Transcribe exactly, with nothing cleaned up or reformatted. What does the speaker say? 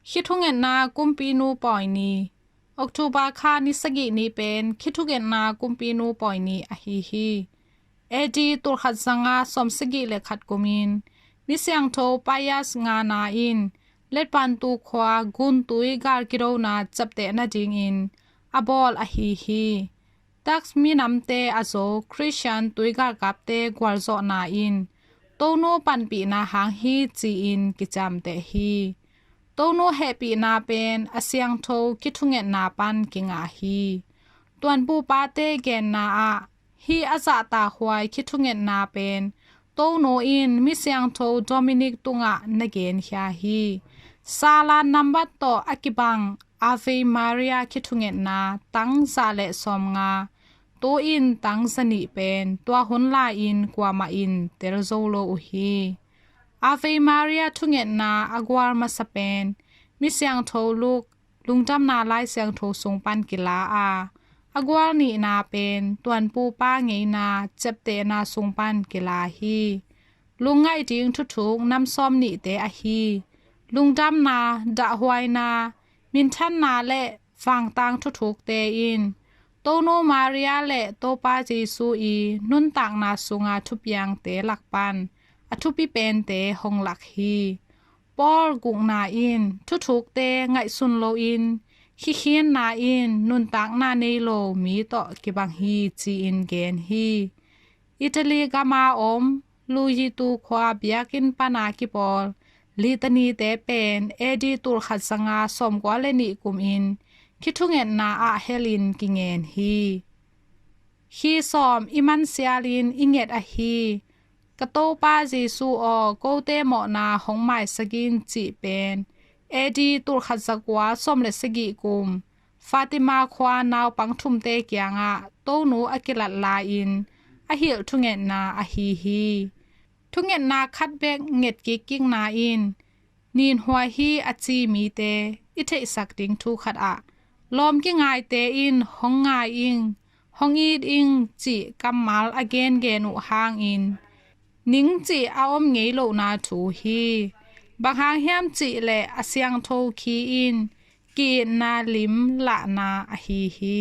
Khithuneihna Kumpinu Pawi Ni. October kha ni sagih ni pen Khithuneihna Kumpinu Pawi Ni ahi hi. A D tulkhat zanga sawmsagih le khat kumin misiangtho Pius ngana in Letbantu khua guntui gal kidona ciapteh nadingin a bawl ahi hi. Turks minamte a zo Christian tuigalkapte gualzawhna in Tonu panpihna hang hi ci-in kiciamteh hi. Tonu hehpihna pen a siangtho Khithuneihna pan kingah hi. Tuanpupate genna ah hih a zahtakhuai Khithuneihna pen Tonu in misiangtho Dominic tungah na genkhia hi. Salan nambat tawh a kibang Ave Maria Khithuneihna tang za le sawmnga, tu-in tang zanih pen tua hun lai-in kuamah in tel zo lo uh hi. Ave Maria thuneihna a gual masa pen misiangtho Luke lungdamna Lai Siangtho sung pan kila a, a gual nihna pen Tuanpupa ngeina ciaptehna sung pan kila hi. Lungngaih ding thuthuk nam sawm nihte ahi lungdamna, dahhuaina, minthanna le vangtang thuthukte in Tonu Maria le Topa Jesu i nuntakna sunga thupiangte lak pan a thupi pente hong lak hi. Paul gukna in thuthukte ngaihsun loin khikhinna in nuntakna nei lo mi tawh kibang hi ci-in gen hi. Italy gama om Luyitu khua biakinn pana kipawl Litanite pen A D tulkhat zanga sawmkua le nih kumin Khithuneihna ah helin kingen hi. Khi sawm i mansialin i nget ahi. Ka Topa Jesu aw, kote mawhna hong maisak in cih pen A D tulkhat zakua sawm le sagih kum Fatima khua naupang thumte kiangah Tonu a kilat lai-in a hilh thuneihna ahi hi. Thuneihna khat bek nget kikkikna in ninhuai hi a ci mite i theihsak ding thu khat ah lawm kingaite in hong ngai ing, hong it ing cih kammal a gengen uh hangin ning cih a om ngei lohna thu hi. Bang hang hiam cih leh a siangtho khi in ki-itna lim lahna ahi hi.